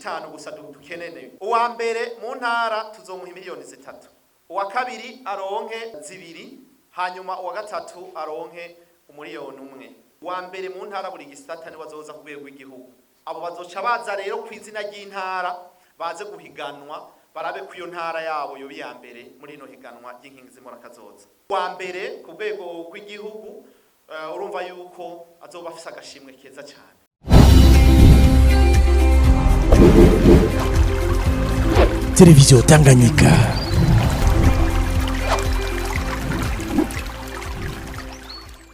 itanu gusa dukeneye. Uwa mbere mu ntara tuzomuha miliyoni 3, uwa kabiri aronke 2, hanyuma uwa gatatu aronke 1 umuriyoni. Uwa mbere mu ntara buri gisata niwe azoza ku rwego rw'igihugu. Abo bazoca baza rero ku izina ry'intara, baze guhiganwa, barabe ko iyo ntara yabo yoba iya mbere muri ino higanwa ry'inkingi z'imurakazoza. Uwa mbere ku rwego rw'igihugu, urumva yuko azoba afise agashimwe keza cyane. Televiziyo Tanganyika.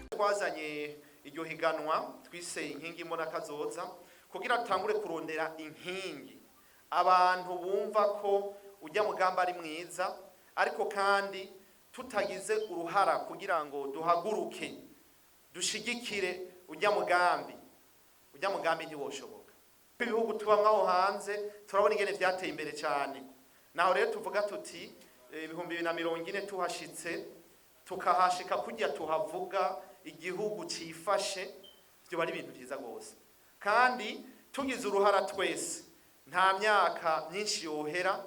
Twazanye iryo higanwa twise inkingi imbonakazoza kugira tutangure kurondera inkingi, abantu bumva ko ujya mugamba ari mwiza, ariko kandi tutagize uruhara kugira ngo duhaguruke dushigikire ujya mugambi, ujya mugambi ntiwoshoboka. Ibihugu tubamwo aho hanze turabona ingene vyateye imbere cyane. Naho rero tuvuga tuti 2040 tuhashitse, tukahashika kujya tuhavuga igihugu cifashe, byo bari ibintu byiza gose. Kandi tugize uruhara twese, nta myaka myinshi yohera,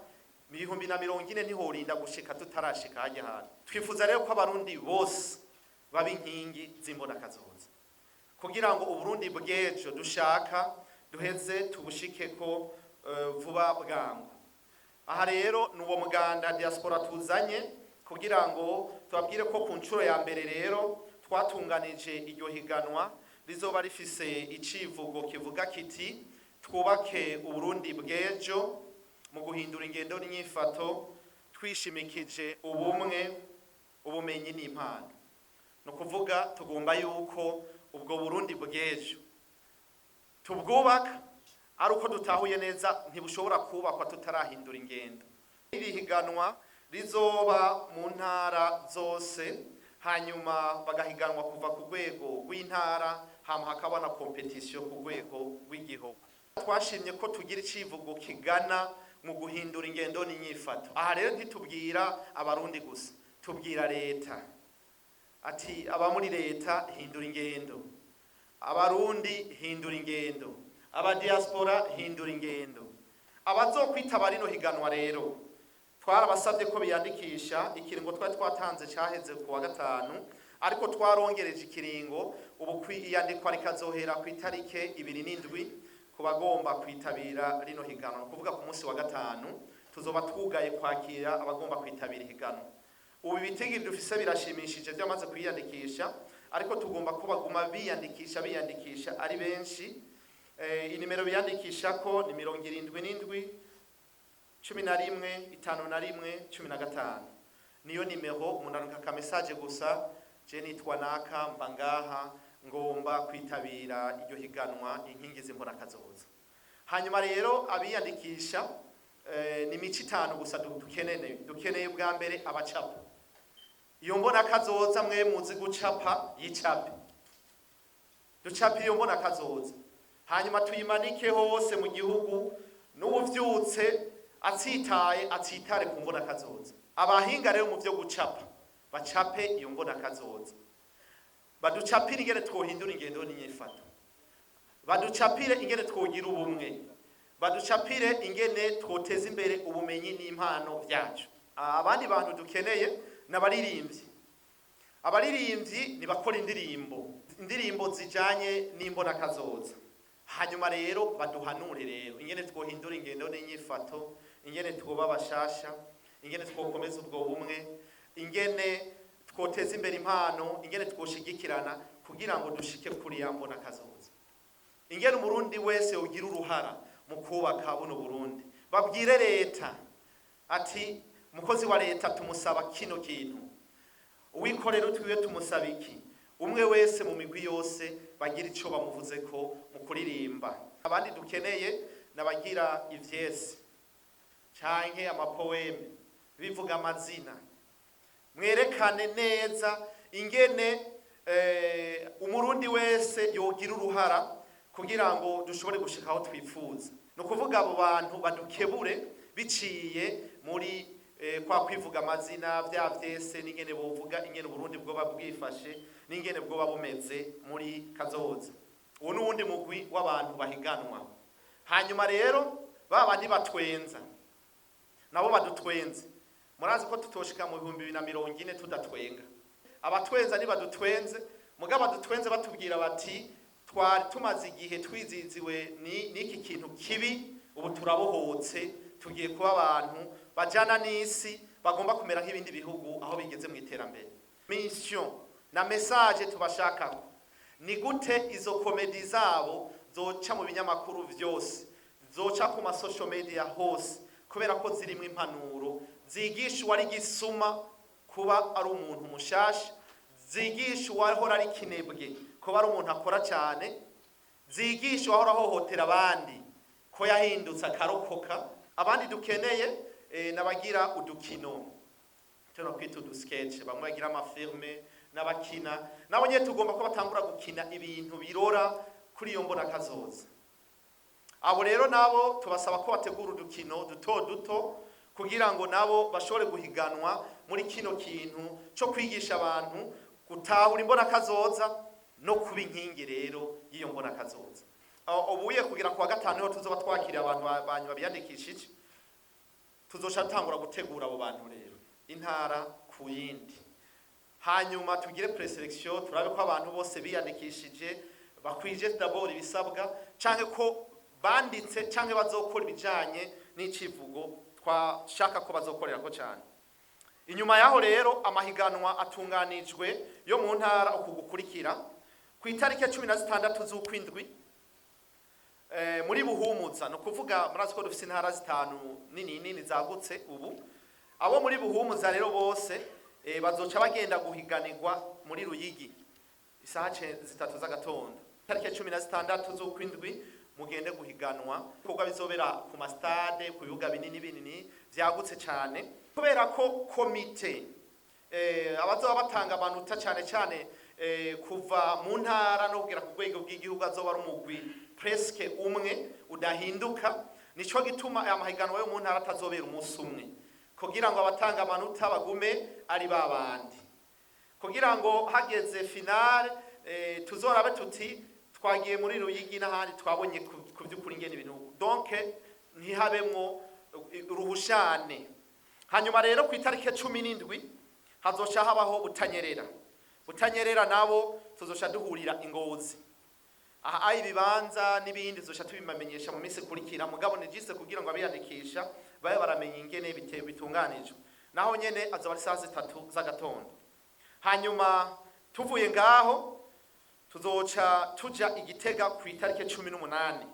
2040 ntihorinda gushika tutarashika hajya hantu twifuza. Rero ko Abarundi bose baba inkingi z'imbonakazoza kugira ngo Uburundi bw'ejo dushaka duheze tubushike ko vuba bwangu. Aha rero ni uwo muganda diaspora tuzanye kugira ngo tubabwire ko ku nshuro ya mbere rero twatunganije iryo higanwa rizoba rifise icivugo kivuga kiti: "Twubake Uburundi bw'ejo mu guhindura ingendo n'inyifato, twishimikije ubumwe, ubumenyi n'impano." Ni ukuvuga tugomba yuko ubwo Burundi bw'ejo tubwubaka ari uko dutahuye neza ntibushobora kubakwa tutarahindura ingendo. Iri higanwa rizoba mu ntara zose, hanyuma bagahiganwa kuva ku rwego rw'intara, hama hakaba na compétition ku rwego rw'igihugu. Twashimye ko tugira icivugo kigana mu guhindura ingendo n'inyifato. Aha rero ntitubwira Abarundi gusa, tubwira leta ati: aba muri leta, hindura ingendo; Abarundi, hindura ingendo; abadiaspora, hindura ingendo. Abazokwitaba rino higanwa rero twarabasabye ko biyandikisha. Ikiringo twari twatanze cyaheze ku wa gatanu, ariko twarongereje ikiringo. Ubu iyandikwa rikazohera ku itarike 27 ku bagomba kwitabira rino higanwa. Ni ukuvuga ku munsi wa gatanu tuzoba twugaye kwakira abagomba kwitabira ihiganwa. Ubu ibitigiri dufise birashimishije byamaze kwiyandikisha, ariko tugomba ko baguma biyandikisha, biyandikisha ari benshi. Inimero biyandikisha ko ni 77 11 51 15. Niyo nimero umuntu arunka ka message gusa: "Je nitwa naka, mba ngaha, ngomba kwitabira iryo higanwa inkingi z'imbonakazoza." Hanyuma rero abiyandikisha, ni imico itanu gusa dukeneye. Dukeneye bwa mbere abacapa iyo mbonakazoza. Mwe muzi gucapa, yicape, ducape iyo mbonakazoza, hanyuma tuyimanike hose mu gihugu. N'uwuvyutse atsitaye, atsitare ku mbonakazoza. Abahinga rero mu vyo gucapa bacape iyo mbonakazoza, baducapire ingene twohindura ingendo n'inyifato, baducapire ingene twogira ubumwe, baducapire ingene twoteza imbere ubumenyi n'impano byacu. Abandi bantu dukeneye n'abaririmbyi. Abaririmbyi nibakora indirimbo, indirimbo zijanye n'imbonakazoza, hanyuma rero baduhanure rero ingene twohindura ingendo n'inyifato, ingene twoba bashasha, ingene twokomeza ubwo bumwe, ingene twoteza imbere impano, ingene twoshigikirana kugira ngo dushike kuri ya mbonakazoza, ingene Umurundi wese ugira uruhara mu kubaka buno Burundi. Babwire leta ati: umukozi wa leta tumusaba kino kintu, uwikorera utwiwe tumusaba iki. Umwe wese mu migwi yose bagira ico bamuvuze ko mu kuririmba. Abandi dukeneye nabagira ivyese canke amapoème bivuga amazina. Mwerekane neza ingene Umurundi wese yogira uruhara kugira ngo dushobore gushika aho twifuza. Ni ukuvuga abo bantu badukebure biciye muri kwa kwivuga amazina, vya vyese, n'ingene bovuga ingene Uburundi bwoba bwifashe n'ingene bwoba bumeze muri kazoza. Uwo n'uwundi mugwi w'abantu bahiganwa. Hanyuma rero Ba bandi batwenza nabo badutwenze. Murazi ko tutoshika mu 2040 tudatwenga. Abatwenza nibadutwenze, mugabo badutwenze batubwira bati twari tumaze igihe twiziziwe n'iki kintu kibi, ubu turabohotse, tugiye kuba abantu bajana n'isi, bagomba kumera nk'ibindi bihugu aho bigeze mu iterambere. Mission na message tubashakako ni gute izo comédies zabo zoca mu binyamakuru vyose, zoca ku ma social media hose, kubera ko zirimo impanuro zigisha uwari gisuma kuba ari umuntu mushasha, zigisha uwahora ari kinebwe kuba ari umuntu akora cyane, zigisha uwahora ahohotera abandi ko yahindutse akarokoka. Abandi dukeneye n'abagira udukino tuno kwita udusketch, bamwe bagira amafilms n'abakina, nabo nyene tugomba ko batangura gukina ibintu birora kuri iyo mbona kazoza. Abo rero nabo tubasaba ko bategura udukino duto duto kugira ngo nabo bashobore guhiganwa muri kino kintu cyo kwigisha abantu gutahura imbona kazoza no kuba inkingi rero y'iyo mbona kazoza. Ubuye kugira kuwa gatanu niho tuzoba twakiriye abantu banyuma biyandikishije, tuzoca dutangura gutegura abo bantu rero intara ku yindi, hanyuma tugire présélection, turabe ko abantu bose biyandikishije bakwije d'abord ibisabwa, canke ko banditse canke bazokora ibijanye n'icivugo twashaka ko bazokorera ko cyane. Inyuma yaho rero, amahiganwa atunganijwe yo mu ntara uku gukurikira: ku itariki ya 16 z'ukwindwi muri Buhumuza, no kuvuga murazi ko dufise intara zitanu nini nini zagutse ubu. Abo muri Buhumuza rero bose bazoca bagenda guhiganirwa muri Ruyigi isaha 3 z'agatondo, itariki ya 16 z'ukwindwi, mugende guhiganwa. Ibikorwa bizobera ku mastade, ku bibuga binini binini vyagutse cyane, kubera ko komite abazoba batanga amanota cyane cyane kuva mu ntara no kugera ku rwego rw'igihugu azoba ari umugwi presque umwe udahinduka. Nico gituma aya mahiganwa yo mu ntara atazobera umunsi umwe, kugira ngo abatanga amanota bagume ari babandi, kugira ngo hageze finale tuzorabe tuti twagiye muri Ruyigi n'ahandi, twabonye ku by'ukuri ingene ibintu, donc ntihabemwo uruhushane. Hanyuma rero ku itariki 17 hazoca habaho Butanyerera. Butanyerera nabo tuzoca duhurira i Ngozi. Aha ayi ibibanza n'ibindi tuzoca tubimamenyesha mu minsi ikurikira, mugabo ni juste kugira ngo abiyandikisha babe baramenya ingene bitunganijwe. Naho nyene azoba ari saa 3 z'agatondo. Hanyuma tuvuye ngaho tuzoca tuja Igitega ku itariki 18,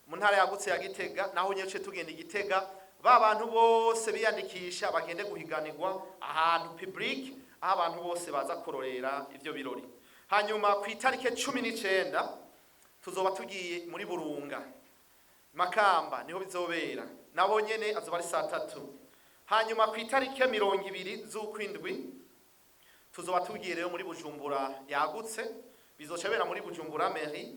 mu ntara yagutse ya Gitega. Naho nyene tuce tugenda Igitega, ba bantu bose biyandikisha bagende guhiganirwa ahantu public, aho abantu bose baza kurorera ivyo birori. Hanyuma ku itariki 19 tuzoba tugiye muri Burunga, Makamba niho bizobera, nabo nyene azoba ari saa 3. Hanyuma ku itariki 20 z'ukwindwi tuzoba tugiye rero muri Bujumbura yagutse, bizoca bera muri Bujumbura mairie,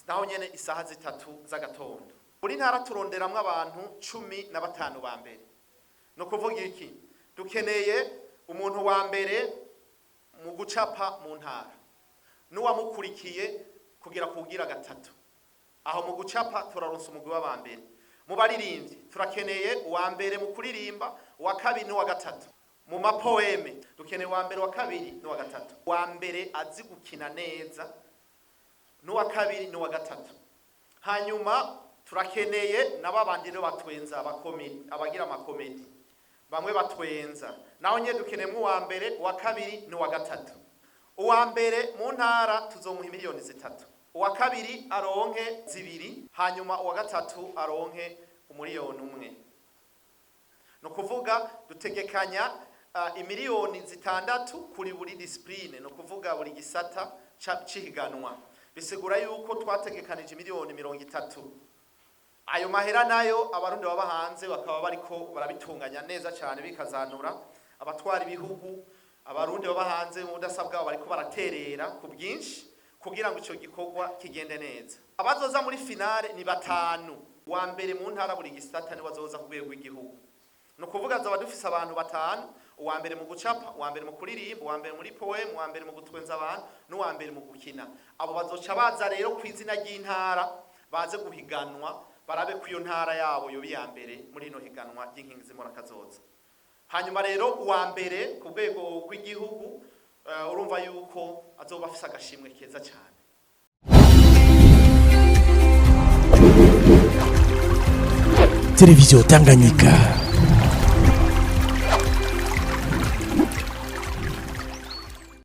naho nyene isaha 3 z'agatondo. Buri ntara turonderamwo abantu 15 ba mbere. No kuvuga iki? Dukeneye umuntu wa mbere mu gucapa mu ntara n'uwamukurikiye kugira kugira gatatu. Aho mu gucapa turaronsa umugwi w'abambere. Mu baririmbyi turakeneye uwa mbere mu kuririmba, uwa kabiri n'uwa gatatu. Mu mapoèmes dukeneye uwa mbere, uwa kabiri n'uwa gatatu. Uwa mbere azi gukina neza n'uwa kabiri n'uwa gatatu. Hanyuma turakeneye n'ababandi rero batwenza, abacomédiens, abagira amacomédies bamwe batwenza, naho nyine dukeneyemo uwa mbere, uwa kabiri n'uwa gatatu. Uwa mbere mu ntara tuzomuha miliyoni 3, uwa kabiri aronke 2, hanyuma uwa gatatu aronke 1 umuriyoni. Ni ukuvuga dutegekanya imiliyoni 6 kuri buri discipline, ni ukuvuga buri gisata c'ihiganwa. Bisigura yuko twategekanije miliyoni 30. Ayo mahera nayo Abarundi baba hanze bakaba bariko barabitunganya neza cyane, bikazanura abatwara ibihugu. Abarundi baba hanze mu budasa bwabo bariko baraterera ku bwinshi kugira ngo ico gikorwa kigende neza. Abazoza muri finale ni batanu. Wa mbere mu ntara buri gisata ni wazoza ku rwego rw'igihugu. Ni ukuvuga zoba dufise abantu batanu: uwa mbere mu gucapa, uwa mbere mu kuririmba, uwa mbere muri poème, uwa mbere mu gutwenza abantu n'uwa mbere mu gukina. Abo bazoca baza rero ku izina ry'intara, baze guhiganwa. barabe ko iyo ntara yabo yoba iya mbere muri ino higanwa ry'inkingi z'imborakazoza. Hanyuma rero uwa mbere ku rwego rw'igihugu, urumva yuko azoba afise agashimwe keza cyane. Televiziyo Tanganyika.